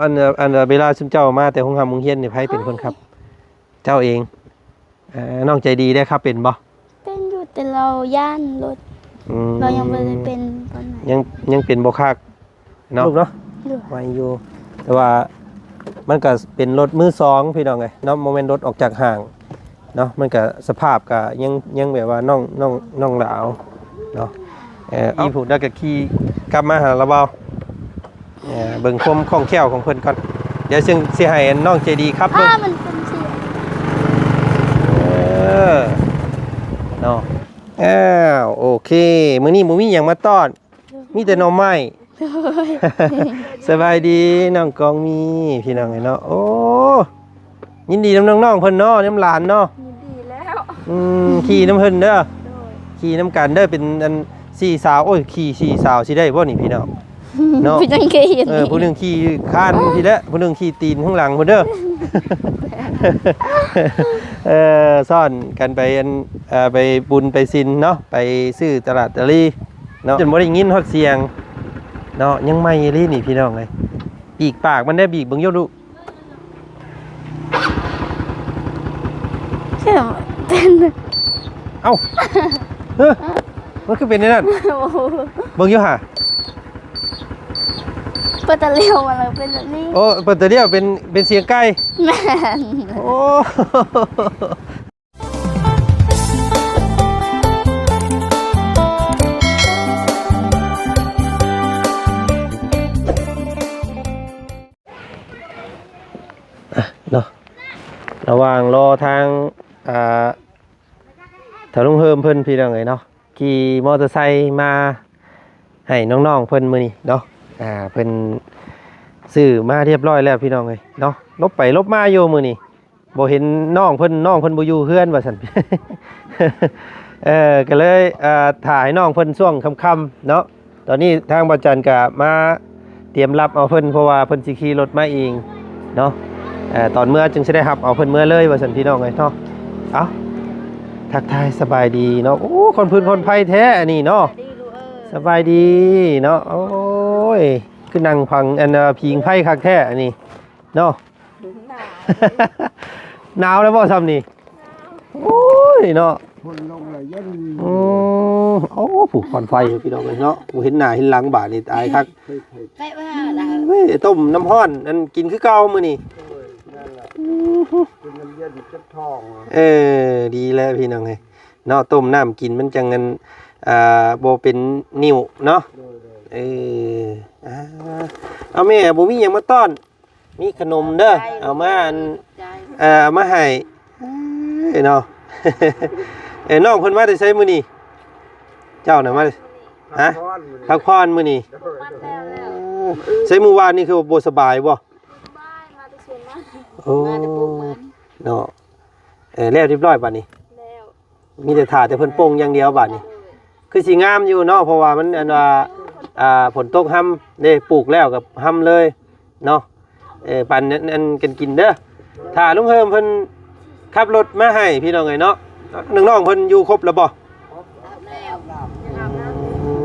ອັນ ອັນເວລາຊຸມເຈົ້າມາແຕ່ໂຮງຮ່ຳໂຮງຮຽນນີ້ ໃຜເປັນຄົນຂັບ? ເຈົ້າເອງ. ເອີ ນ້ອງໃຈດີໄດ້ຂັບເປັນບໍ່? ເປັນຢູ່ ແຕ່ລາວຢ້ານລົດ. ອືມ ລາວຍັງບໍ່ໄດ້ເປັນປານໃດ. ຍັງ ຍັງເປັນບໍ່ຄັກເນາະ. ລູກເນາະ. ໂດຍ. ໄວຢູ່ ແຕ່ວ່າມັນກໍເປັນລົດມືສອງ ພີ່ນ້ອງເອີຍເນາະ, ບໍ່ແມ່ນລົດອອກຈາກຫ້າງເນາະ. ມັນກໍສະພາບກໍຍັງ ຍັງແບບວ່ານ້ອງ ນ້ອງ ນ້ອງຫຼາວເນາະ. ເອີ ອີ່ຜູ້ໃດກໍຂີ່ກັບມາຫາລາວເວົ້າ. ເອີ ເບິ່ງຄວາມຄ່ອງແຄ້ວຂອງເພິ່ນກ່ອນ. ດຽວຊິ ຊິໃຫ້ນ້ອງໃຈດີຂັບເບິ່ງ. ອ້າ ມັນເປັນສຽງ. ເອີ ເນາະ. ອ້າວ ໂອເຄ ມື້ນີ້ບໍ່ມີຫຍັງມາຕ້ອນ ມີແຕ່ໜໍ່ໄມ້. ໂດຍ. ສະບາຍດີນ້ອງກອງມີ ພີ່ນ້ອງເອີຍເນາະ. ໂອ້ ຍິນດີນຳນ້ອງໆເພິ່ນເນາະ ນຳຫຼານເນາະ. ຍິນດີແລ້ວ. ອືມ ຂີ່ນຳເພິ່ນເດີ. ໂດຍ. ຂີ່ນຳກັນເດີ ເປັນອັນສີ່ສາວ. ໂອ້ຍ ຂີ່ສີ່ສາວຊິໄດ້ບໍ່ນີ້ພີ່ນ້ອງເນາະ? ຜູ້ໜຶ່ງຂີ່ ເອີ ຜູ້ໜຶ່ງຂີ່ຄານພຸ້ນແຫຼະ ຜູ້ໜຶ່ງຂີ່ຕີນຂ້າງຫຼັງພຸ້ນເດີ. ເອີ ຊ້ອນກັນໄປອັນ ເອີ ໄປບຸນໄປສິນເນາະ ໄປຊື້ຕະຫຼາດຕະລີເນາະ ຈົນບໍ່ໄດ້ຍິນຮອດສຽງເນາະ. ຍັງໃໝ່ອີ່ຫຼີນີ້ພີ່ນ້ອງເອີຍ. ບີກປາກມັນແດ່ ບີກເບິ່ງຢູ່ລູກ. ຄືເປັນ ເອົ້າ ເຮີ ມັນຄືເປັນແນວນັ້ນ? ໂອ້ໂຫ ເບິ່ງຢູ່ຫາ. ເປີດຕາລ້ຽວມາແລ້ວເປັນແບບນີ້. ໂອ້ ເປີດຕາລ້ຽວເປັນ ເປັນສຽງໄກ່. ແມ່ນ. ໂອ້ ອ່ະ ເນາະ ລະຫວ່າງລໍທາງ ອ່າ ທ່ານລຸງເຮີມເພິ່ນ ພີ່ນ້ອງເອີຍເນາະ ຂີ່ມໍເຕີໄຊມາໃຫ້ນ້ອງໆເພິ່ນມື້ນີ້ເນາະ. ອ່າ ເພິ່ນຊື້ມາຮຽບຮ້ອຍແລ້ວ ພີ່ນ້ອງເອີຍເນາະ. ຫຼົບໄປຫຼົບມາຢູ່ມື້ນີ້ ບໍ່ເຫັນນ້ອງເພິ່ນ ນ້ອງເພິ່ນບໍ່ຢູ່ເຮືອນວ່າຊັ້ນ. ເອີ ກໍເລີຍ ເອີ ຖ້າໃຫ້ນ້ອງເພິ່ນຊ່ວງຄ່ຳໆເນາະ. ຕອນນີ້ທາງບ່າວຈັນກໍມາຕຽມຮັບເອົາເພິ່ນ ເພາະວ່າເພິ່ນຊິຂີ່ລົດມາເອງເນາະ. ເອີ ຕອນເມືອຈຶ່ງຊິໄດ້ຮັບເອົາເພິ່ນເມືອເລີຍວ່າຊັ້ນ ພີ່ນ້ອງເອີຍເນາະ. ເອົ້າ ທັກທາຍສະບາຍດີເນາະ. ໂອ້ ຄົນພື້ນຄົນໄພແທ້ອັນນີ້ເນາະ. ສະບາຍດີເນາະ. ໂອ້ຍ ຄືນັ່ງພິງ ອັນ ເອີ ຜິງໄຟຄັກແທ້ອັນນີ້ເນາະ. ໜາວແລ້ວບໍ່ຊ່ຳນີ້? ໂອ້ຍເນາະ ຝົນລົງແລ້ວເຢັນ. ອືມ ໂອ້ ຜູ້ຄວັນໄຟພີ່ນ້ອງເອີຍເນາະ. ບໍ່ເຫັນໜ້າເຫັນຫຼັງບາດນີ້ ອາຍຄັກ. ເອີຍ ຕົ້ມນ້ຳຮ້ອນ ອັນ ກິນຄືເກົ່າມື້ນີ້. ໂອ້ຍ ນັ້ນແຫຼະ ອືມ ກິນນ້ຳເຢັນເຈັບທ້ອງ. ເອີ ດີແລ້ວພີ່ນ້ອງເອີຍເນາະ ຕົ້ມນ້ຳກິນມັນຈັ່ງ ອັນ ອ່າ ບໍ່ເປັນນິ້ວເນາະ. ໂດຍໆ. ເອີ ອ່າ ເອົາແມ່ ບໍ່ມີຫຍັງມາຕ້ອນ. ມີຂະໜົມເດີ ຂອບໃຈ ເອົາມາອັນ ຂອບໃຈ ເອີ ເອົາມາໃຫ້ ເອີເນາະ. ເອີ ນ້ອງເພິ່ນມາແຕ່ໃສມື້ນີ້? ເຈົ້ານະມາ ຮະ? ພັກຜ່ອນມື້ນີ້ ພັກຜ່ອນມື້ນີ້. ໂດຍ ໂດຍ. ໃສມື້ວານນີ້ຄືບໍ່ສະບາຍບໍ່? ບໍ່ສະບາຍ ມາແຕ່ສວນມັນ. ໂອ້ ມາແຕ່ປູກມັນເນາະ. ເອີ ແລ້ວຮຽບຮ້ອຍບາດນີ້ ແລ້ວ. ມີແຕ່ຖ້າແຕ່ເພິ່ນປົ່ງຢ່າງດຽວບາດນີ້. ຄືຊິງາມຢູ່ເນາະ ເພາະວ່າມັນ ອັນວ່າ ອ່າ ຝົນຕົກຮຳເດ້ ປູກແລ້ວກໍຮຳເລີຍເນາະ. ເອີ ປັນອັນ ອັນກັນກິນເດີ ຖ້າລຸງເຮີມເພິ່ນຂັບລົດມາໃຫ້ ພີ່ນ້ອງເອີຍເນາະ. ນ້ອງໆເພິ່ນຢູ່ຄົບແລ້ວບໍ່? ອື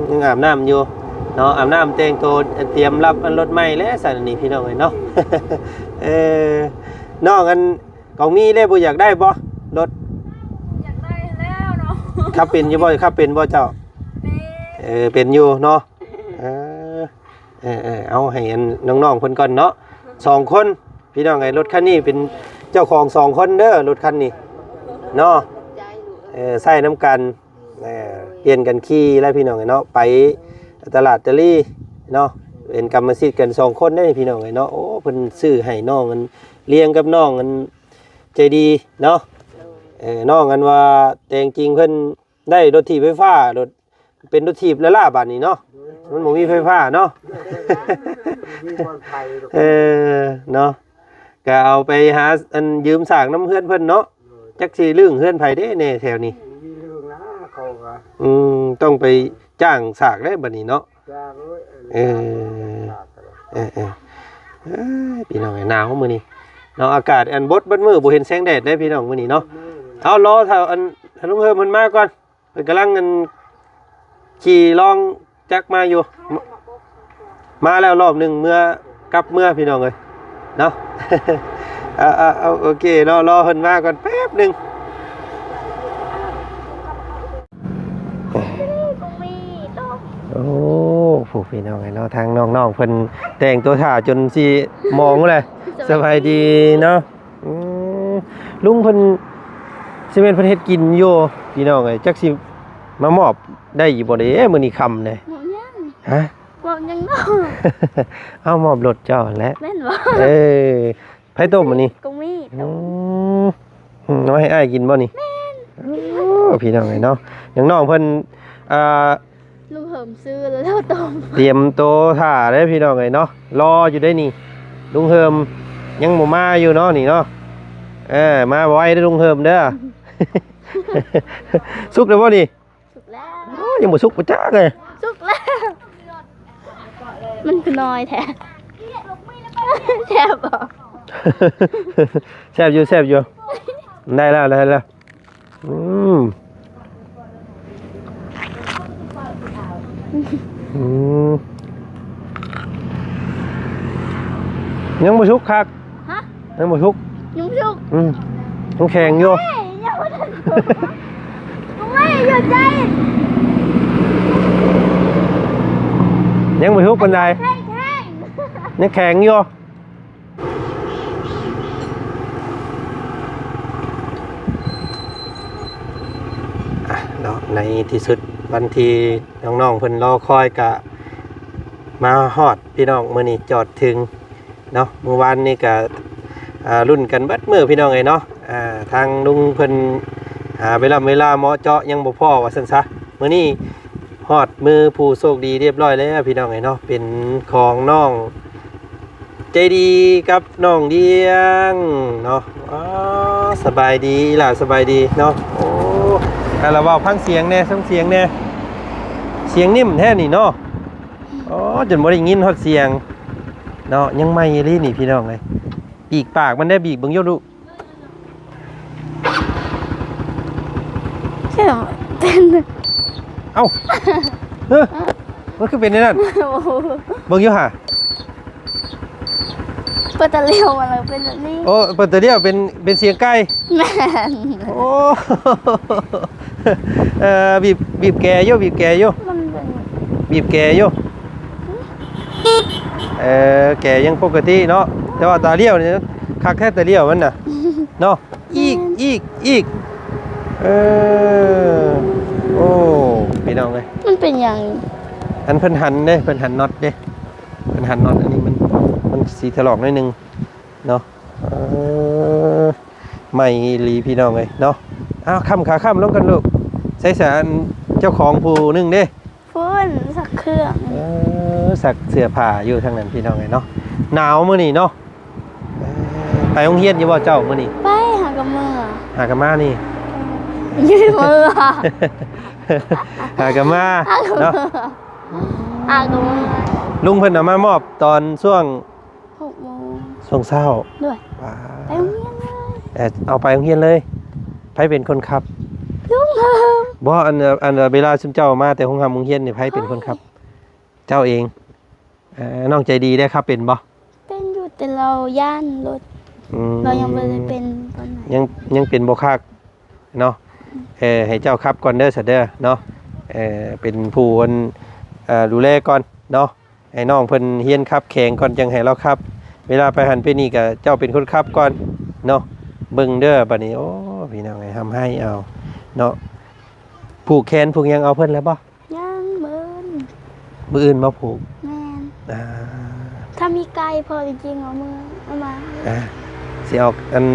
ມ ຍັງອາບນ້ຳຢູ່ເນາະ ອາບນ້ຳແຕ່ງໂຕ ຕຽມຮັບອັນລົດໃໝ່ແລ້ວຊັ້ນນີ້ ພີ່ນ້ອງເອີຍເນາະ. ເອີ ນ້ອງອັນ ກອງມີເດ້ ບໍ່ຢາກໄດ້ບໍ່ລົດ? ຢາກໄດ້ແລ້ວເນາະ. ຂັບເປັນຢູ່ບໍ່? ຂັບເປັນບໍ່ເຈົ້າ? ເປັນ. ເອີ ເປັນຢູ່ເນາະ. ເອີ ເອີ ເອີ ເອົາໃຫ້ອັນນ້ອງໆເພິ່ນກ່ອນເນາະ ສອງຄົນ ພີ່ນ້ອງເອີຍ. ລົດຄັນນີ້ເປັນເຈົ້າຂອງສອງຄົນເດີ ລົດຄັນນີ້ເນາະ. ເອີ ໃຊ້ນຳກັນ ເອີ ປ່ຽນກັນຂີ່ແລ້ວ ພີ່ນ້ອງເອີຍເນາະ ໄປຕະຫຼາດຕະລີເນາະ ເປັນກຳມະສິດກັນສອງຄົນເດ້ ພີ່ນ້ອງເອີຍເນາະ. ໂອ້ ເພິ່ນຊື້ໃຫ້ນ້ອງອັນ ລ້ຽງກັບນ້ອງອັນ ໃຈດີເນາະ. ເອີ ນ້ອງອັນວ່າແຕ່ງຈິງເພິ່ນໄດ້ລົດຖີບໄຟຟ້າ ລົດ ເປັນລົດຖີບແລ້ວລະບາດນີ້ເນາະ ມັນບໍ່ມີໄຟຟ້າເນາະ. ເອີ ເນາະ ກະເອົາໄປຫາອັນຢືມສ້າງນຳເຮືອນເພິ່ນເນາະ. ຈັກຊິລຶ້ງເຮືອນໃຜເດ້ແນ່ແຖວນີ້. ອືມ ຕ້ອງໄປຈ້າງສາກແລ້ວບາດນີ້ເນາະ. ເອີ ເອີ ເອີ ເອີ ພີ່ນ້ອງເອີຍ ໜາວມື້ນີ້ເນາະ ອາກາດອັນບົດເບິດມື້ ບໍ່ເຫັນແສງແດດເດ້ພີ່ນ້ອງມື້ນີ້ເນາະ. ເອົາ ລໍຖ້າອັນ ຖ້າລຸງເຮີມເພິ່ນມາກ່ອນ ເພິ່ນກຳລັງອັນຂີ່ລອງຈັກມາຢູ່ ມາແລ້ວລອບໜຶ່ງ ເມື່ອ ກັບເມືອພີ່ນ້ອງເອີຍເນາະ. ເອົາ ເອົາ ເອົາ ໂອເຄ ລໍ ລໍເພິ່ນມາກ່ອນແປັບໜຶ່ງ. ໂອ້ ຜູ້ພີ່ນ້ອງເອີຍເນາະ ທາງນ້ອງໆເພິ່ນແຕ່ງຕົວຖ້າຈົນຊິມອງແລ້ວ. ສະບາຍດີເນາະ. ອືມ ລຸງເພິ່ນ ຊິແມ່ນເພິ່ນເຮັດກິນຢູ່ພີ່ນ້ອງເອີຍ ຈັກຊິມາມອບໄດ້ຢູ່ບໍ່ເດ້ມື້ນີ້ຄ່ຳແດ່. ມອບຫຍັງ? ຮະ? ມອບຫຍັງເນາະ? ເອົາ ມອບລົດເຈົ້າຫັ້ນແຫຼະ. ແມ່ນບໍ່? ເອີ ໃຜຕົ້ມອັນນີ້? ກົງມີ. ອືມ ເອົາໃຫ້ອ້າຍກິນບໍ່ນີ້? ແມ່ນ. ໂອ້ ພີ່ນ້ອງເອີຍເນາະ ນ້ອງໆເພິ່ນ ອ່າ ລຸງເຫິມຊື້ແລ້ວຕົ້ມ ຕຽມໂຕຖ້າເດ້ພີ່ນ້ອງເອີຍເນາະ ລໍຢູ່ເດ້ນີ້. ລຸງເຫິມຍັງບໍ່ມາຢູ່ເນາະນີ້ເນາະ. ເອີ ມາໄວເດ້ລຸງເຫິມເດີ. ສຸກແລ້ວບໍ່ນີ້? ສຸກແລ້ວ. ໂອ້ ຍັງບໍ່ສຸກບໍ່ຈັກເລີຍ. ສຸກແລ້ວ. ມັນຄືນ້ອຍແທ້. ແຊບບໍ່? ແຊບຢູ່ ແຊບຢູ່. ໄດ້ແລ້ວ ໄດ້ແລ້ວ. ອືມ ອືມ ຍັງບໍ່ສຸກຄັກ. ຮະ? ຍັງບໍ່ສຸກ. ຍັງບໍ່ສຸກ. ອືມ ຍັງແຂງຢູ່. ເອີຍ ຍັງບໍ່ທັນສຸກ. ໂອ້ຍ ຢູ່ໃຈ ຍັງບໍ່ສຸກປານໃດ. ແຂງ ແຂງ ຍັງແຂງຢູ່. ອ່ະເນາະ ໃນທີ່ສຸດວັນທີ່ນ້ອງໆເພິ່ນລໍຄອຍກະມາຮອດພີ່ນ້ອງ. ມື້ນີ້ຈອດເຖິງເນາະ ມື້ວານນີ້ກະ ອ່າ ລຸ້ນກັນເບິດມື້ພີ່ນ້ອງເອີຍເນາະ. ອ່າ ທາງລຸງເພິ່ນຫາເວລາ ເວລາເໝາະເຈາະຍັງບໍ່ພໍ້ວ່າຊັ້ນຊະ. ມື້ນີ້ຮອດມືຜູ້ໂຊກດີຮຽບຮ້ອຍແລ້ວພີ່ນ້ອງເອີຍເນາະ ເປັນຂອງນ້ອງ ໃຈດີກັບນ້ອງດຽງເນາະ. ອໍ ສະບາຍດີອີ່ຫຼ້າ ສະບາຍດີເນາະ. ໂອ້ ອ່າ ລະເວົ້າ ຟັງສຽງແດ່ ຟັງສຽງແດ່ ສຽງນິ້ມແທ້ນີ້ເນາະ. ອໍ ຈົນບໍ່ໄດ້ຍິນຮອດສຽງເນາະ. ຍັງໃໝ່ອີ່ຫຼີນີ້ພີ່ນ້ອງເອີຍ. ປີກປາກມັນໄດ້ ບີບເບິ່ງຢູ່ລູກ. ເຈົ້າ ເປັນ ເອົ້າ ເອີ ມັນຄືເປັນແນວນັ້ນ? ໂອ້ໂຫ ເບິ່ງຢູ່ຫາ ເປີດຕາຫຼຽວມາແລ້ວເປັນແບບນີ້. ໂອ້ ເປີດຕາຫຼຽວເປັນ ເປັນສຽງໄກ່. ແມ່ນ. ໂອ້ ເອີ ບີບ ບີບແກຢູ່ ບີບແກຢູ່ ມັນເປັນ ບີບແກຢູ່. ເອີ ແກຍັງປົກກະຕິເນາະ ແຕ່ວ່າຕາຫຼຽວນີ້ຄັກແທ້ ຕາຫຼຽວມັນນະເນາະ. ອີກ ແມ່ນ ອີກ ອີກ. ເອີ ໂອ້ ພີ່ນ້ອງເອີຍ ມັນເປັນຫຍັງ? ອັນເພິ່ນຫັນເດ້ ເພິ່ນຫັນນັອດເດ້ ເພິ່ນຫັນນັອດ ອັນນີ້ມັນ ມັນຊິຖະຫຼອກໜ້ອຍໜຶ່ງເນາະ. ເອີ ໃໝ່ອີ່ຫຼີພີ່ນ້ອງເອີຍເນາະ. ອ້າວ ຄ່ຳຂາຄ່ຳລົງກັນລູກ. ໃສສາ ອັນເຈົ້າຂອງຜູ້ໜຶ່ງເດ້? ພຸ້ນ ຊັກເຄື່ອງ. ເອີ ຊັກເສື້ອຜ້າຢູ່ທາງນັ້ນພີ່ນ້ອງເອີຍເນາະ. ໜາວມື້ນີ້ເນາະ. ເອີ ໄປໂຮງຮຽນຢູ່ບໍ່ເຈົ້າມື້ນີ້? ໄປ ຫາກະເມືອ. ຫາກະມານີ້? ເອີ ຢູ່ເມືອ. ຫາກະມາ ຫາກະເມືອ ເນາະ ຫາກະເມືອ. ລຸງເພິ່ນເອົາມາມອບຕອນຊ່ວງ ຫົກໂມງ ຊ່ວງເຊົ້າ. ໂດຍ. ປາ ໄປໂຮງຮຽນເລີຍ. ເອີ ເອົາໄປໂຮງຮຽນເລີຍ. ໃຜເປັນຄົນຂັບ? ລຸງເຮີມ. ບໍ່ ອັນ ອັນເວລາຊຸມເຈົ້າມາແຕ່ໂຮງຮ່ຳໂຮງຮຽນນີ້ ໃຜເປັນຄົນຂັບ? ຂ້ອຍ. ເຈົ້າເອງ. ເອີ ນ້ອງໃຈດີໄດ້ຂັບເປັນບໍ່? ເປັນຢູ່ ແຕ່ລາວຢ້ານລົດ. ອືມ ລາວຍັງບໍ່ໄດ້ເປັນປານໃດ. ຍັງ ຍັງເປັນບໍ່ຄັກເນາະ. ເອີ ໃຫ້ເຈົ້າຂັບກ່ອນເດີ ສະເດີເນາະ. ເອີ ເປັນຜູ້ ອັນ ເອີ ດູແລກ່ອນເນາະ. ໃຫ້ນ້ອງເພິ່ນຮຽນຂັບແຂງກ່ອນ ຈັ່ງໃຫ້ລາວຂັບ. ເວລາໄປຫັ້ນໄປນີ້ກະເຈົ້າເປັນຄົນຂັບກ່ອນເນາະ. ເບິ່ງເດີບາດນີ້. ໂອ້ ພີ່ນ້ອງເອີຍ ຮ່ຳໄຫ້ເອົາເນາະ. ຜູກແຂນຜູກຫຍັງເອົາເພິ່ນແລ້ວບໍ່? ຍັງ ມື້ອື່ນ. ມື້ອື່ນມາຜູກ. ແມ່ນ. ອ່າ ຖ້າມີໄກ່ພໍໄດ້ກິນ ເອົາມື້ ເອົາມາ. ອ່າ ຊິເອົາອັນ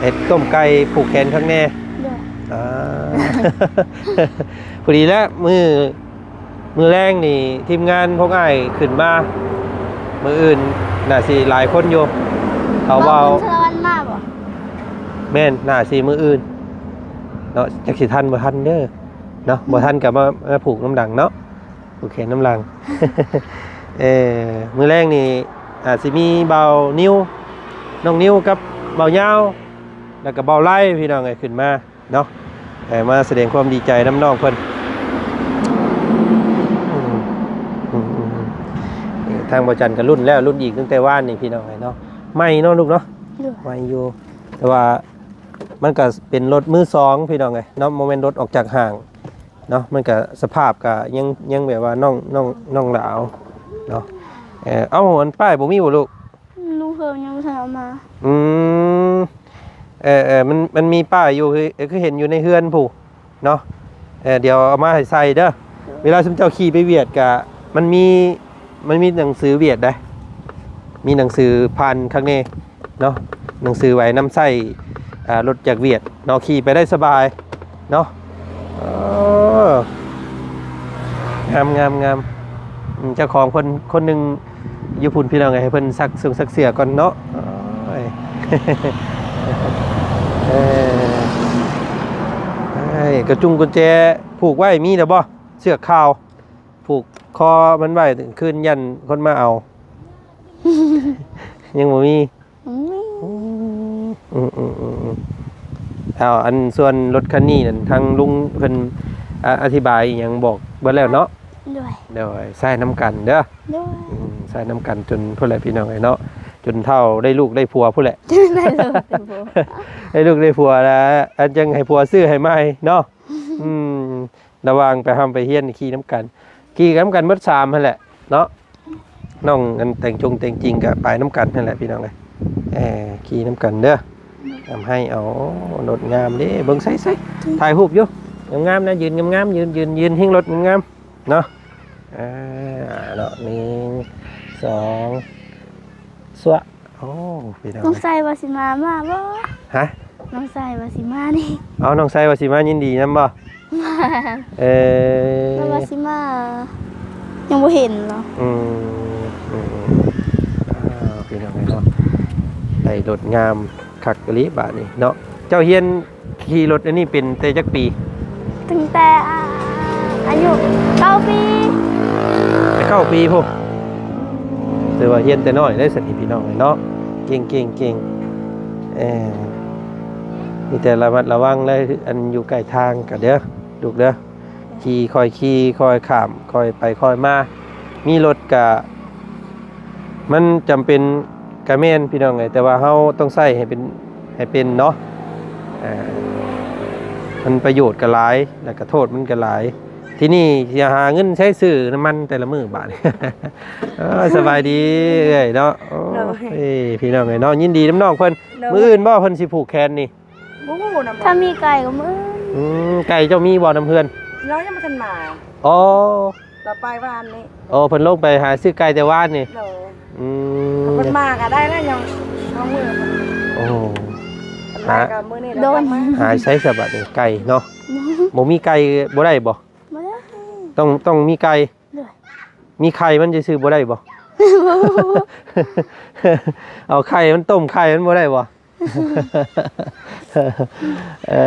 ເຮັດຕົ້ມໄກ່ຜູກແຂນຂ້າງແນ່. ໂດຍ. ອ່າ ພໍດີແລ້ວ ມື້ ມື້ແລງນີ້ທີມງານພວກອ້າຍຂຶ້ນມາ. ມື້ອື່ນໜ້າຊິຫຼາຍຄົນຢູ່ ເຂົາເວົ້າ. ສາລະວັນມາບໍ່? ແມ່ນ ໜ້າຊິມື້ອື່ນເນາະ. ຈັກຊິທັນບໍ່ທັນເດີເນາະ. ອືມ ບໍ່ທັນກະມາ ມາຜູກນຳຫຼັງເນາະ ຜູກແຂນນຳຫຼັງ. ເອີ ມື້ແລງນີ້ອາດຊິມີບ່າວນິວ ນ້ອງນິວກັບບ່າວຍາວ ແລ້ວກະບ່າວໄລ ພີ່ນ້ອງເອີຍ ຂຶ້ນມາ ເນາະ ເອີ ມາສະແດງຄວາມດີໃຈນຳນ້ອງເພິ່ນ. ອືມ ອືມ ອືມ ເອີ ທາງບໍ່ຈັນກໍລຸ້ນແລ້ວ ລຸ້ນອີກຕັ້ງແຕ່ວານນີ້ພີ່ນ້ອງເອີຍເນາະ. ໃໝ່ເນາະລູກເນາະ? ໂດຍ ໃໝ່ຢູ່ ແຕ່ວ່າມັນກໍເປັນລົດມືສອງພີ່ນ້ອງເອີຍເນາະ ບໍ່ແມ່ນລົດອອກຈາກຫ້າງເນາະ. ມັນກໍສະພາບກໍຍັງ ຍັງແບບວ່ານ້ອງ ນ້ອງ ນ້ອງຫຼາວເນາະ. ເອີ ເອົາ ອັນປ້າຍບໍ່ມີບໍ່ລູກ? ລຸງເພີ່ມຍັງບໍ່ທັນເອົາມາ. ອືມ ເອີໆ ມັນ ມັນມີປ້າຍຢູ່ ຄື ຄືເຫັນຢູ່ໃນເຮືອນພຸ້ນເນາະ. ເອີ ດຽວເອົາມາໃຫ້ໃສ່ເດີ. ເວລາຊຸມເຈົ້າຂີ່ໄປຫວຽດກະ ມັນມີ ມັນມີໜັງສືຫວຽດໃດ໋ ມີໜັງສືຜ່ານຂ້າງໃນເນາະ ໜັງສືໄວ້ນຳໃຊ້ ອ່າ ລົດຈາກຫວຽດເນາະ ຂີ່ໄປໄດ້ສະບາຍເນາະ. ເອີ ງາມໆໆ ອືມ ເຈົ້າຂອງເພິ່ນຄົນໜຶ່ງຢູ່ພຸ້ນພີ່ນ້ອງເອີຍ ໃຫ້ເພິ່ນຊັກເສື້ອ ຊັກເສື້ອກ່ອນເນາະ. ໂອ້ຍ ເອີ ເອີຍ ກະຈຸງກຸນແຈຜູກໄວ້ມີແລ້ວບໍ່? ເຊືອກຂາວຜູກຄໍມັນໄວ້ ຄືນຢ້ານຄົນມາເອົາ ຍັງບໍ່ມີ. ອືມ ອືມໆໆໆ ເອົາ ອັນສ່ວນລົດຄັນນີ້ນັ້ນ ທາງລຸງເພິ່ນ ອະ ອະທິບາຍອີ່ຫຍັງບອກເບິດແລ້ວເນາະ? ໂດຍ ໂດຍ ໃຊ້ນຳກັນເດີ. ໂດຍ ອືມ ໃຊ້ນຳກັນຈົນພຸ້ນແຫຼະພີ່ນ້ອງເອີຍເນາະ ຈົນເຖົ້າໄດ້ລູກໄດ້ຜົວພຸ້ນແຫຼະ. ໄດ້ລູກໄດ້ຜົວ ໄດ້ລູກໄດ້ຜົວແລ້ວ ອັນຈັ່ງໃຫ້ຜົວຊື້ໃຫ້ໃໝ່ເນາະ. ອືມ ລະຫວ່າງໄປຮ່ຳໄປຮຽນຂີ່ນຳກັນ ຂີ່ນຳກັນໝົດສາມຫັ້ນແຫຼະເນາະ. ນ້ອງອັນແຕ່ງຈົງແຕ່ງຈິງກະໄປນຳກັນຫັ້ນແຫຼະພີ່ນ້ອງເອີຍ. ເອີ ຂີ່ນຳກັນເດີ. ນຳໃຫ້ ເອົາ ລົດງາມເດ້ ເບິ່ງໃສ່ໆ ຖ່າຍຮູບຢູ່ ງາມໆນະ ຢືນງາມໆ ຢືນ ຢືນ ຢືນພິງລົດງາມໆເນາະ. ອ່າ ເນາະ ໜຶ່ງ ສອງ ສວະ. ໂອ້ ພີ່ນ້ອງ ນ້ອງໄຊວ່າຊິມາ ມາບໍ່? ຮະ? ນ້ອງໄຊວ່າຊິມານີ້. ເອົາ ນ້ອງໄຊວ່າຊິມາ ຍິນດີນຳບໍ່? ມາ ເອີ ແຕ່ວ່າຊິມາ ຍັງບໍ່ເຫັນເນາະ. ອືມ ອືມ ອ້າວ ພີ່ນ້ອງເອີຍເນາະ ໄດ້ລົດງາມຄັກອີ່ຫຼີບາດນີ້ເນາະ. ເຈົ້າຮຽນ ຂີ່ລົດອັນນີ້ເປັນແຕ່ຈັກປີ? ຕັ້ງແຕ່ອາ ອາຍຸເກົ້າປີ. ແຕ່ເກົ້າປີພຸ້ນ ຖືວ່າຮຽນແຕ່ນ້ອຍເດ້ຊັ້ນນີ້ພີ່ນ້ອງເອີຍເນາະ. ເກັ່ງໆໆ ເອີ ມີແຕ່ລະມັດລະວັງແລະ ອັນຢູ່ໃກ້ທາງກະເດີ ລູກເດີ. ຂີ່ ຄ່ອຍຂີ່ ຄ່ອຍຂ້າມ ຄ່ອຍໄປຄ່ອຍມາ ມີລົດກະ ມັນຈຳເປັນກະແມ່ນພີ່ນ້ອງເອີຍ ແຕ່ວ່າເຮົາຕ້ອງໃຊ້ໃຫ້ເປັນ ໃຫ້ເປັນເນາະ. ເອີ ມັນປະໂຫຍດກະຫຼາຍ ແລ້ວກະໂທດມັນກະຫຼາຍ. ທີນີ້ຊິຫາເງິນໃຊ້ຊື້ນ້ຳມັນແຕ່ລະມື້ບາດນີ້. ເອີ ສະບາຍດີເອື້ອຍເນາະ. ໂອ້ຍ ໂດຍ ພີ່ນ້ອງເອີຍເນາະ ຍິນດີນຳນ້ອງເພິ່ນ. ໂດຍ ມື້ອື່ນບໍ່ເພິ່ນຊິຜູກແຂນນີ້? ບໍ່ຮູ້ນຳ. ຖ້າມີໄກ່ກໍມື້ອື່ນ. ອືມ ໄກ່ເຈົ້າມີບໍ່ນຳເຮືອນ? ລາວຍັງບໍ່ທັນມາ. ອໍ ລາວໄປວານນີ້. ອໍ ເພິ່ນລົງໄປຫາຊື້ໄກ່ແຕ່ວານນີ້. ໂດຍ ອືມ ເພິ່ນມາກໍໄດ້ແລ້ວ ຍັງສອງມື້. ໂອ້ ເພິ່ນໄປກໍມື້ນີ້ແລ້ວ. ໂດຍ ມາຫາໃສສະບາດນີ້ ໄກ່ເນາະ. ບໍ່ມີໄກ່ບໍ່ໄດ້ບໍ່? ບໍ່ໄດ້ ຕ້ອງ ຕ້ອງມີໄກ່. ໂດຍ ມີໄຂ່ມັນຊື່ໆບໍ່ໄດ້ບໍ່? ເອົາໄຂ່ມັນຕົ້ມໄຂ່ມັນບໍ່ໄດ້ບໍ່? ເອີ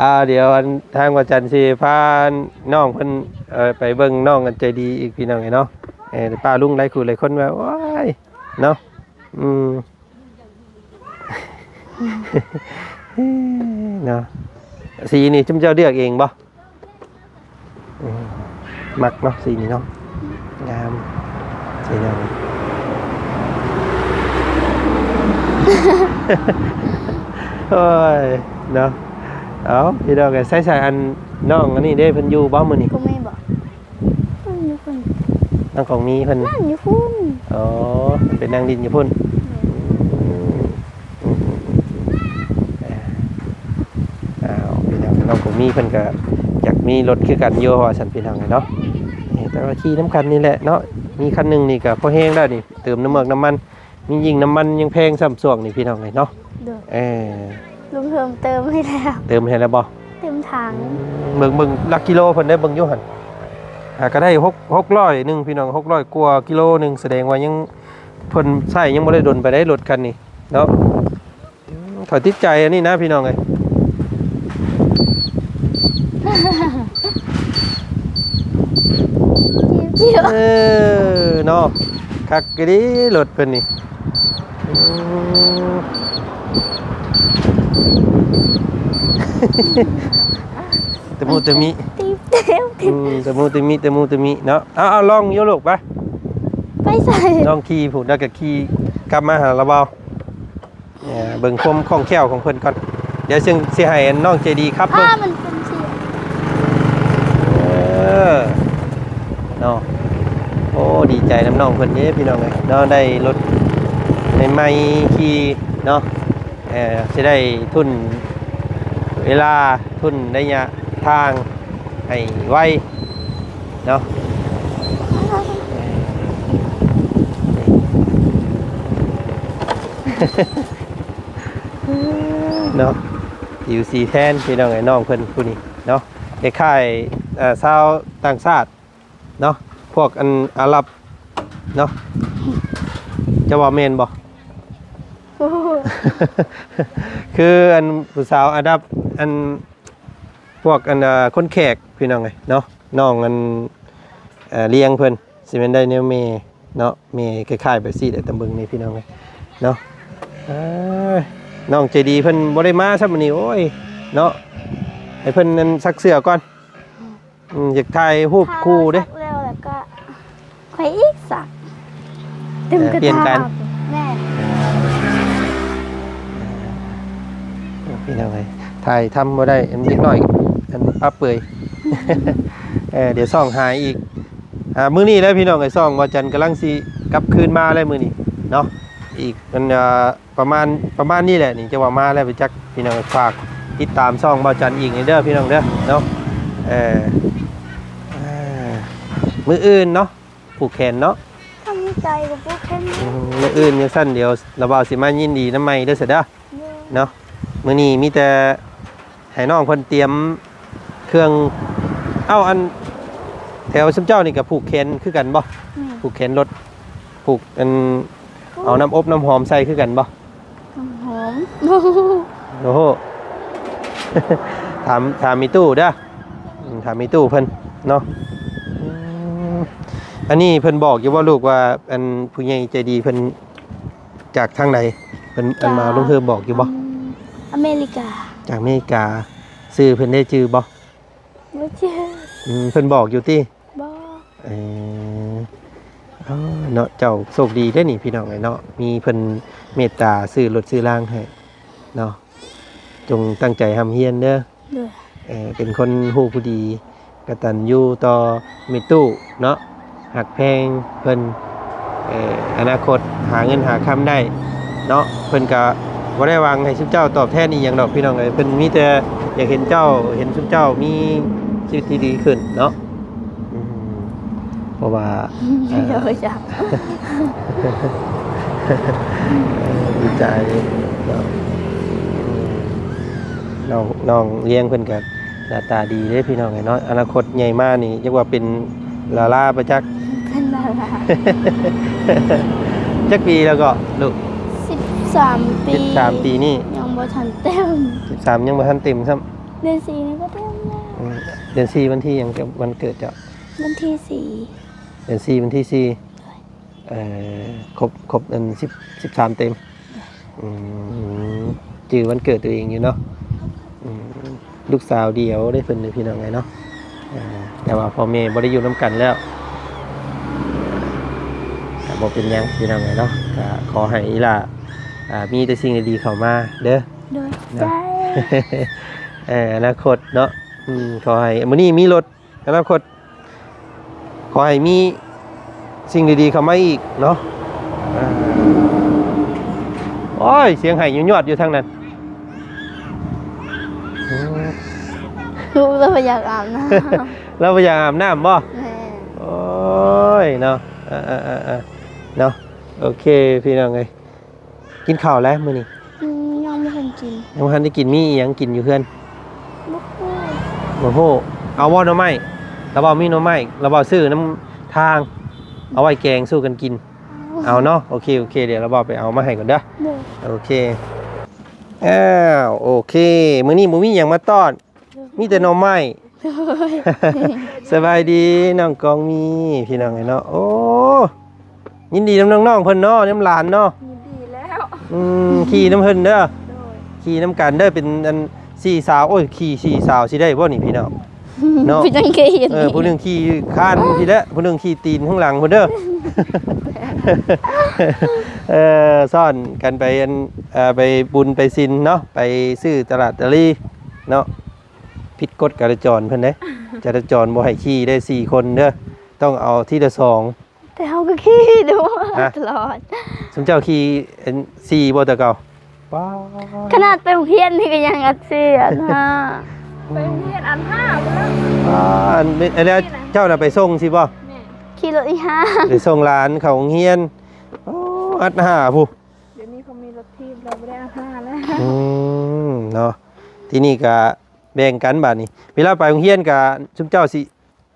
ອ່າ ດຽວອັນທາງວ່າຈັນຊິພານ້ອງເພິ່ນ ເອີ ໄປເບິ່ງນ້ອງອັນໃຈດີອີກພີ່ນ້ອງເອີຍເນາະ. ເອີ ປ້າລຸງຫຼາຍຄູ່ຫຼາຍຄົນວ່າ ໂອ້ຍ ເນາະ ອືມ ເນາະ. ສີນີ້ຈຸມເຈົ້າເລືອກເອງບໍ່? ອືມ ມັກເນາະ ສີນີ້ເນາະ ງາມ ສີດຳ. ໂອ້ຍ ເນາະ. ເອົາ ພີ່ນ້ອງເອີຍ ໃສໆ ອັນ ນ້ອງອັນນີ້ເດ້ ເພິ່ນຢູ່ບໍ່ມື້ນີ້? ບໍ່ແມ່ນບໍ່? ນັ້ນຢູ່ພຸ້ນ ນ້ອງຂອງມີເພິ່ນ ນັ້ນຢູ່ພຸ້ນ. ອໍ ເພິ່ນໄປນັ່ງຫຼິ້ນຢູ່ພຸ້ນ. ແມ່ນ ອືມ ເອີ ອ້າວ ພີ່ນ້ອງ ນ້ອງຂອງມີເພິ່ນກໍຢາກມີລົດຄືກັນຢູ່ວ່າຊັ້ນ ພີ່ນ້ອງເອີຍເນາະ. ເອີ ແຕ່ວ່າຂີ່ນຳກັນນີ້ແຫຼະເນາະ ມີຄັນໜຶ່ງນີ້ກໍພໍແຮງແລ້ວນີ້ ເຕີມນ້ຳເມືອກນ້ຳມັນ ມີ ຍິ່ງນ້ຳມັນຍັງແພງຊ້ຳຊ່ວງນີ້ ພີ່ນ້ອງເອີຍເນາະ. ໂດຍ ເອີ ລຸງເພີ່ມເຕີມໃຫ້ແລ້ວ. ເຕີມໃຫ້ແລ້ວບໍ່? ເຕັມຖັງ. ອືມ ເບິ່ງ ເບິ່ງຫຼັກກິໂລເພິ່ນໄດ້ ເບິ່ງຢູ່ຫັ້ນ ຫາກໍໄດ້ຫົກ ຫົກຮ້ອຍໜຶ່ງ ພີ່ນ້ອງ ຫົກຮ້ອຍກວ່າກິໂລໜຶ່ງ ສະແດງວ່າຍັງ ເພິ່ນໃຊ້ຍັງບໍ່ໄດ້ດົນປານໃດ ລົດຄັນນີ້ເນາະ. ອືມ ຂ້ອຍຕິດໃຈອັນນີ້ນະ ພີ່ນ້ອງເອີຍ. ເອີ ເນາະ ຄັກອີ່ຫຼີລົດເພິ່ນນີ້. ອືມ ຕະມຸຕະມິ ຕີບແຕ້ວ ອືມ ຕະມຸຕະມິ ຕະມຸຕະມິເນາະ. ເອົາ ເອົາ ລອງຢູ່ລູກ ໄປ ໄປ ໄປໃສ? ນ້ອງຂີ່ພຸ້ນ ແລ້ວກໍຂີ່ກັບມາຫາລາວເວົ້າ. ເອີ ເບິ່ງຄວາມຄ່ອງແຄ້ວຂອງເພິ່ນກ່ອນ ດຽວຈຶ່ງຊິໃຫ້ນ້ອງໃຈດີຂັບເບິ່ງ. ຖ້າມັນເປັນສຽງ ເອີ ເນາະ. ໂອ້ ດີໃຈນຳນ້ອງເພິ່ນເດ້ພີ່ນ້ອງເອີຍເນາະ ໄດ້ລົດໃໝ່ໆຂີ່ເນາະ. ເອີ ຊິໄດ້ທຶນເວລາ ທຶນໄລຍະທາງໃຫ້ໄວເນາະ. ເນາະ ຜິວສີແທນພີ່ນ້ອງເອີຍ ນ້ອງເພິ່ນຜູ້ນີ້ເນາະ ຄ້າຍໆ ເອີ ຊາວຕ່າງຊາດເນາະ ພວກອັນອາຣັບເນາະ ເຈົ້າວ່າແມ່ນບໍ່? ໂອ້ໂຫ ຄືອັນຜູ້ສາວອາຣັບ ອັນພວກອັນ ເອີ ຄົນແຂກພີ່ນ້ອງເອີຍເນາະ ນ້ອງອັນ ເອີ ລ້ຽງເພິ່ນ ຊິແມ່ນໄດ້ແນວແມ່ເນາະ ແມ່ຄ້າຍໆແບບຊີ້ແຫຼະ ຕາມເບິ່ງນີ້ພີ່ນ້ອງເອີຍເນາະ. ເອີ ນ້ອງໃຈດີເພິ່ນບໍ່ໄດ້ມາຊ້ຳມື້ນີ້ ໂອ້ຍເນາະ ໃຫ້ເພິ່ນນັ້ນຊັກເສື້ອກ່ອນ. ອືມ ຢາກຖ່າຍຮູບຄູ່ເດ້. ຖ້າຊັກແລ້ວ ແລ້ວກໍຄ່ອຍອີກຊັກ ເອີ ເປັນການ ແມ່ນ ພີ່ນ້ອງເອີຍ ຖ່າຍທຳບໍ່ໄດ້ ອັນເດັກນ້ອຍ ອັນປະເປືອຍ ເອີ ດຽວສ່ອງຫາຍອີກ. ອ່າ ມື້ນີ້ແຫຼະພີ່ນ້ອງເອີຍ ຊ່ອງບ່າວຈັນກຳລັງຊິກັບຄືນມາແລ້ວມື້ນີ້ເນາະ ອີກ ອັນ ອ່າ ປະມານ ປະມານນີ້ແຫຼະນີ້ ຈະວ່າມາແລ້ວໄປຈັກ ພີ່ນ້ອງ ຝາກຕິດຕາມຊ່ອງບ່າວຈັນອີກນີ້ເດີພີ່ນ້ອງເດີເນາະ. ເອີ ອ່າ ມື້ອື່ນເນາະ ຜູກແຂນເນາະ ທຳໃຈກໍຜູກແຂນ. ອືມ ມື້ອື່ນຈັ່ງຊັ້ນ ດຽວລາວບ່າວຊິມາຍິນດີນຳໃໝ່ເດີຊະເດີ. ເນາະ ມື້ນີ້ມີແຕ່ໃຫ້ນ້ອງເພິ່ນຕຽມເຄື່ອງ. ເອົ້າ ອັນແຖວຊຸມເຈົ້ານີ້ກໍຜູກແຂນຄືກັນບໍ່? ແມ່ນ ຜູກແຂນລົດ ຜູກອັນ ເອົານ້ຳອົບນ້ຳຫອມໃສ່ຄືກັນບໍ່? ນ້ຳຫອມ ໂອ້ໂຫ ຖາມ ຖາມອີຕູ້ເດີ ອືມ ຖາມອີຕູ້ເພິ່ນເນາະ. ອືມ ອັນນີ້ເພິ່ນບອກຢູ່ບໍ່ລູກວ່າ ອັນຜູ້ໃຫຍ່ໃຈດີເພິ່ນ ຈາກທາງໃດ? ເພິ່ນ ອັນມາລົງເຮືອບອກຢູ່ບໍ່? ອາເມລິກາ ຈາກອາເມລິກາ. ຊື່ເພິ່ນໄດ້ຈື່ບໍ່? ບໍ່ຈື່. ອືມ ເພິ່ນບອກຢູ່ຕິ? ບໍ່. ເອີ ເອີເນາະ ເຈົ້າໂຊກດີເດ້ນີ້ພີ່ນ້ອງເອີຍເນາະ ມີເພິ່ນເມດຕາຊື້ລົດຊື້ລາງໃຫ້ເນາະ. ຈົ່ງຕັ້ງໃຈຮ່ຳຮຽນເດີ. ໂດຍ. ເອີ ເປັນຄົນຮູ້ຜູ້ດີ ກະຕັນຍູຕໍ່ແມ່ຕູ້ເນາະ ຮັກແພງເພິ່ນ. ເອີ ອະນາຄົດຫາເງິນຫາຄຳໄດ້ເນາະ ເພິ່ນກະບໍ່ໄດ້ຫວັງໃຫ້ຊຸມເຈົ້າຕອບແທນອີ່ຫຍັງດອກພີ່ນ້ອງເອີຍ ເພິ່ນມີແຕ່ຢາກເຫັນເຈົ້າ ເຫັນຊຸມເຈົ້າມີຊີວິດທີ່ດີຂຶ້ນເນາະ. ອືມ ເພາະວ່າ ເອີ ເອີ ດີໃຈເນາະ. ອືມ ນ້ອງ ນ້ອງລ້ຽງເພິ່ນກະໜ້າຕາດີເດ້ພີ່ນ້ອງເອີຍເນາະ ອະນາຄົດໃຫຍ່ມານີ້ ຈັກວ່າເປັນດາລາບໍ່ຈັກ. ເປັນດາລາ. ຈັກປີແລ້ວເກາະລູກ? ສິບສາມປີ. ສິບສາມປີນີ້ ຍັງບໍ່ທັນເຕັມ. ສິບສາມ ຍັງບໍ່ທັນເຕັມຊ້ຳ. ເດືອນສີ່ນີ້ກໍເຕັມແລ້ວ. ອືມ ເດືອນສີ່ວັນທີຫຍັງ ວັນເກີດເຈົ້າ? ວັນທີສີ່. ເດືອນສີ່ວັນທີສີ່. ເອີ ຄົບ ຄົບອັນສິບ ສິບສາມເຕັມ. ອືມ ຈື່ວັນເກີດຕົວເອງຢູ່ເນາະ. ອືມ ລູກສາວດຽວເດ້ເພິ່ນນີ້ພີ່ນ້ອງເອີຍເນາະ. ເອີ ແຕ່ວ່າພໍ່ແມ່ບໍ່ໄດ້ຢູ່ນຳກັນແລ້ວ ກໍບໍ່ເປັນຫຍັງພີ່ນ້ອງເອີຍເນາະ. ກໍຂໍໃຫ້ອີ່ຫຼ້າ ອ່າ ມີແຕ່ສິ່ງດີໆເຂົ້າມາເດີ. ໂດຍ. ເນາະ ເອີ ອະນາຄົດເນາະ. ອືມ ຂໍໃຫ້ມື້ນີ້ມີລົດ ອະນາຄົດ ຂໍໃຫ້ມີສິ່ງດີໆເຂົ້າມາອີກເນາະ. ໂອ້ຍ ສຽງໄຫ້ຍອດໆຢູ່ທາງນັ້ນ. ອືມ ລູກລາວບໍ່ຢາກອາບນ້ຳ. ລາວບໍ່ຢາກອາບນ້ຳບໍ່? ແມ່ນ. ໂອ້ຍເນາະ ເອີໆໆໆ ເນາະ. ໂອເຄພີ່ນ້ອງເອີຍ. ກິນເຂົ້າແລ້ວມື້ນີ້? ອືມ ຍັງບໍ່ທັນກິນ. ຍັງບໍ່ທັນໄດ້ກິນ. ມີອີ່ຫຍັງກິນຢູ່ເຮືອນ? ບໍ່ຮູ້. ບໍ່ຮູ້. ເອົາບໍ່ໜໍ່ໄມ້? ລາວເວົ້າມີໜໍ່ໄມ້ ລາວເວົ້າຊື້ນຳທາງ ເອົາໄວ້ແກງສູ່ກັນກິນ. ເອົາ. ເອົາເນາະ. ໂອເຄ ໂອເຄ ດຽວລາວເວົ້າໄປເອົາມາໃຫ້ກ່ອນເດີ. ໂດຍ. ໂອເຄ. ອ້າວ ໂອເຄ ມື້ນີ້ບໍ່ມີຫຍັງມາຕ້ອນ. ມີແຕ່ໜໍ່ໄມ້. ໂດຍ. ສະບາຍດີນ້ອງກອງມີ ພີ່ນ້ອງເອີຍເນາະ. ໂອ້ ຍິນດີນຳນ້ອງໆເພິ່ນເນາະ ນຳຫຼານເນາະ. ຍິນດີແລ້ວ. ອືມ ຂີ່ນຳເພິ່ນເດີ. ໂດຍ. ຂີ່ນຳກັນເດີ ເປັນອັນສີ່ສາວ. ໂອ້ຍ ຂີ່ສີ່ສາວຊິໄດ້ບໍ່ນີ້ພີ່ນ້ອງ? ເນາະ ຜູ້ໜຶ່ງຂີ່ ເອີ ຜູ້ໜຶ່ງຂີ່ຄານພີ້ແຫຼະ ຜູ້ໜຶ່ງຂີ່ຕີນຂ້າງຫຼັງພຸ້ນເດີ ເອີ ຊ້ອນກັນໄປ ອັນ ເອີ ໄປບຸນໄປສິນເນາະ ໄປຊື້ຕະຫຼາດຕະລີເນາະ ຜິດກົດຈະລາຈອນເພິ່ນເດ້ ຈະລາຈອນບໍ່ໃຫ້ຂີ່ໄດ້ສີ່ຄົນເດີ ຕ້ອງເອົາທີລະສອງ ແຕ່ເຮົາກໍຂີ່ດູ ຮະ? ຕະຫຼອດ ຊຸມເຈົ້າຂີ່ ອັນ ສີ່ບໍ່ແຕ່ເກົ່າ? ປ້າ ຂະໜາດໄປໂຮງຮຽນນີ້ກໍຍັງອັດສີ່ ອັດຫ້າ ໄປໂຮງຮຽນອັດຫ້າພຸ້ນລະ ປ້າ ອັນ ອັນນັ້ນເຈົ້ານະໄປສົ່ງຊີ້ບໍ່? ແມ່ນ ຂີ່ລົດອີ່ຫ້າ ໄປສົ່ງຫຼານເຂົ້າໂຮງຮຽນ ໂອ້ ອັດຫ້າພຸ້ນ ດຽວນີ້ເຂົາມີລົດຖີບແລ້ວ ບໍ່ໄດ້ອັດຫ້າແລ້ວ ອືມ ເນາະ ທີນີ້ກະແບ່ງກັນບາດນີ້ ເວລາໄປໂຮງຮຽນກະຊຸມເຈົ້າຊິ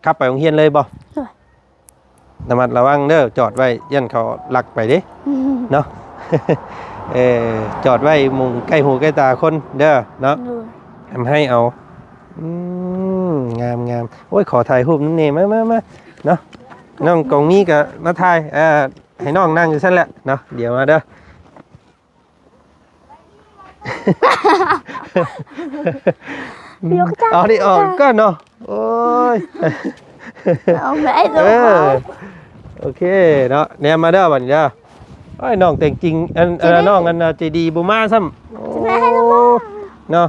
ຂັບໄປໂຮງຮຽນເລີຍບໍ່? ໂດຍ ລະມັດລະວັງເດີ ຈອດໄວ້ຢ້ານເຂົາລັກໄປເດ້ ອືມ ເນາະ ເອີ ຈອດໄວ້ໝ່ອງໃກ້ຫູໃກ້ຕາຄົນເດີເນາະ ໂດຍ ທຳໃຫ້ເອົາ ອືມ ງາມໆ ໂອ້ຍ ຂໍຖ່າຍຮູບນຳແດ່ ມາໆໆ ເນາະ ນ້ອງກອງມີກໍມາຖ່າຍ ອ່າ ໃຫ້ນ້ອງນັ່ງຢູ່ຊັ້ນແຫຼະເນາະ ດຽວມາເດີ. ເອົານີ້ອອກກ່ອນເນາະ ໂອ້ຍ ເອົາໄປ ເອີ ໂອເຄເນາະ ແນມມາເດີບັດນີ້ເດີ ໂອ້ຍ ນ້ອງແຕ່ງຈິງ ອັນ ອັນ ນ້ອງ ອັນ ໃຈດີບໍ່ມາຊ້ຳ ໂອ້ ເນາະ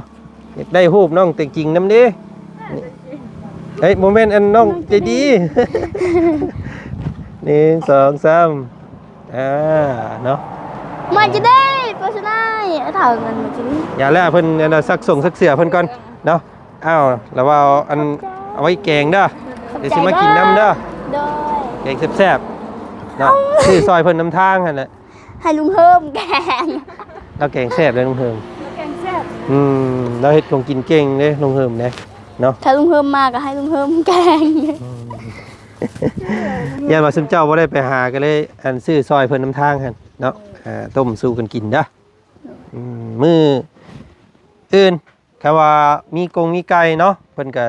ຢາກໄດ້ຮູບນ້ອງແຕ່ງຈິງນຳເດ້ ເອີຍ ບໍ່ແມ່ນ ອັນ ນ້ອງໃຈດີ ໜຶ່ງ ສອງ ສາມ ອ່າ ເນາະ ມາຈະໄດ້ ໂຄສະນາ ເອົາເທົ່າເງິນມາຈະໄດ້ ຢ່າແລ້ວ ເພິ່ນ ອັນ ຊັກສົ່ງຊັກເສື້ອເພິ່ນກ່ອນເນາະ ອ້າວ ລະວ່າ ອັນ ເອົາໄວ້ແກງເດີ ດຽວຊິມາກິນນຳເດີ ໂດຍ ແກງແຊບໆ ເນາະ ຊື້ຊ່ອຍເພິ່ນນຳທາງຫັ້ນແຫຼະ ໃຫ້ລຸງເຮີມແກງ ລາວແກງແຊບເດ້ລຸງເຮີມ ແກງແຊບ ອືມ ລາວເຮັດຂອງກິນເກັ່ງເດ້ລຸງເຮີມເດ້ເນາະ ຖ້າລຸງເຮີມມາກໍໃຫ້ລຸງເຮີມແກງ ອືມ ຢ້ານວ່າຊຸມເຈົ້າບໍ່ໄດ້ໄປຫາ ກໍເລີຍ ອັນ ຊື້ຊ່ອຍເພິ່ນນຳທາງຫັ້ນເນາະ ອ່າ ຕົ້ມສູ່ກັນກິນເດີ ອືມ ມື້ອື່ນ ຄັນວ່າມີກົງມີໄກ່ເນາະ ເພິ່ນກໍ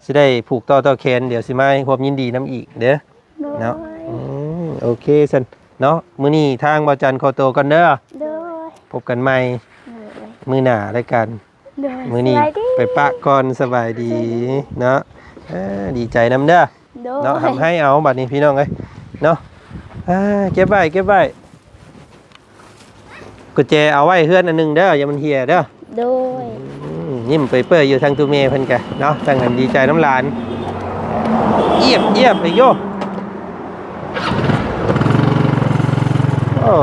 ຊິໄດ້ຜູກຕໍ່ຕໍ່ແຂນ ດຽວຊິມາຮ່ວມຍິນດີນຳອີກເດີ ໂດຍ ເນາະ ອືມ ໂອເຄຊັ້ນເນາະ ມື້ນີ້ທາງບ່າວຈັນຂໍໂຕກ່ອນເດີ ໂດຍ ພົບກັນໃໝ່ ໂດຍ ມື້ໜ້າລະກັນ ໂດຍ ມື້ນີ້ ສະບາຍດີ ໄປປະກ່ອນ ສະບາຍດີ ສະບາຍດີ ເນາະ ເອີ ດີໃຈນຳເດີ ໂດຍ ເນາະ ທຳໃຫ້ເອົາບັດນີ້ພີ່ນ້ອງເອີຍເນາະ ອ່າ ເກັບໄວ້ ເກັບໄວ້ ກຸນແຈເອົາໄວ້ເຮືອນອັນໜຶ່ງເດີ ຢ່າມັນເຫ່ຍເດີ ໂດຍ ອືມ ຍິ້ມເປີຍໆຢູ່ທາງຕູ້ແມ່ເພິ່ນກະເນາະ ທັງອັນດີໃຈນຳຫຼານ ອຽບໆ ອີກໂຍ ໂອ້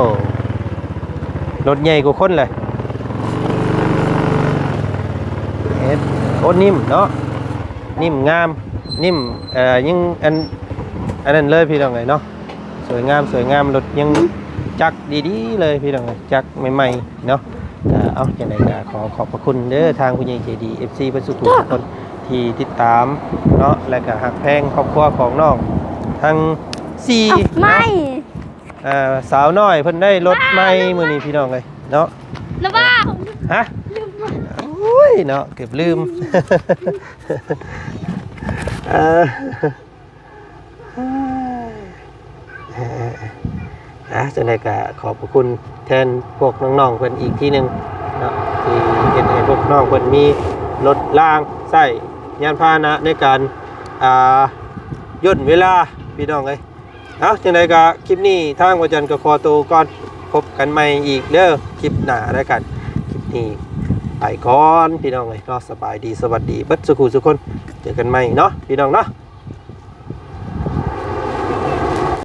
ລົດໃຫຍ່ກວ່າຄົນເລີຍ ເຮັດ ໂອ້ ນິ້ມເນາະ ນິ້ມງາມ ນິ້ມ ເອີ ຍັງ ອັນ ອັນນັ້ນເລີຍພີ່ນ້ອງເອີຍເນາະ ສວຍງາມ ສວຍງາມ ລົດຍັງຈັກດີໆເລີຍພີ່ນ້ອງເອີຍ ຈັກໃໝ່ໆເນາະ ເອົາ ຈັ່ງໃດກໍຂໍຂອບພະຄຸນເດີ ທາງຜູ້ໃຫຍ່ໃຈດີ ເອັຟຊີ ເບິດສູ່ຜູ້ສູ່ຄົນທີ່ຕິດຕາມເນາະ ແລະກໍຮັກແພງຄອບຄົວຂອງນ້ອງທັງສີ່ ເອົາ ໃໝ່ ເນາະ ອ່າ ສາວນ້ອຍເພິ່ນໄດ້ລົດໃໝ່ມື້ນີ້ພີ່ນ້ອງເອີຍເນາະ ນະບ່າວ ຮະ ໂອ້ຍເນາະ ເກືອບລືມ ເອີ ອ່າ ຈັ່ງໃດກໍຂອບພະຄຸນແທນພວກນ້ອງໆເພິ່ນອີກທີໜຶ່ງເນາະ ທີ່ເຮັດໃຫ້ພວກນ້ອງເພິ່ນມີລົດລາງໃຊ້ຍານພາຫະນະໃນການ ອ່າ ຢ່ນເວລາ ພີ່ນ້ອງເອີຍ ເອົາ ຈັ່ງໃດກໍຄລິບນີ້ທາງບ່າວຈັນກໍຂໍໂຕກ່ອນ ພົບກັນໃໝ່ອີກເດີ ຄລິບໜ້າລະກັນ ຄລິບນີ້ໄປກ່ອນ ພີ່ນ້ອງເອີຍເນາະ ສະບາຍດີ ສະຫວັດດີ ເບິດສູ່ຜູ້ສູ່ຄົນ ເຈີກັນໃໝ່ເນາະ ພີ່ນ້ອງເນາະ.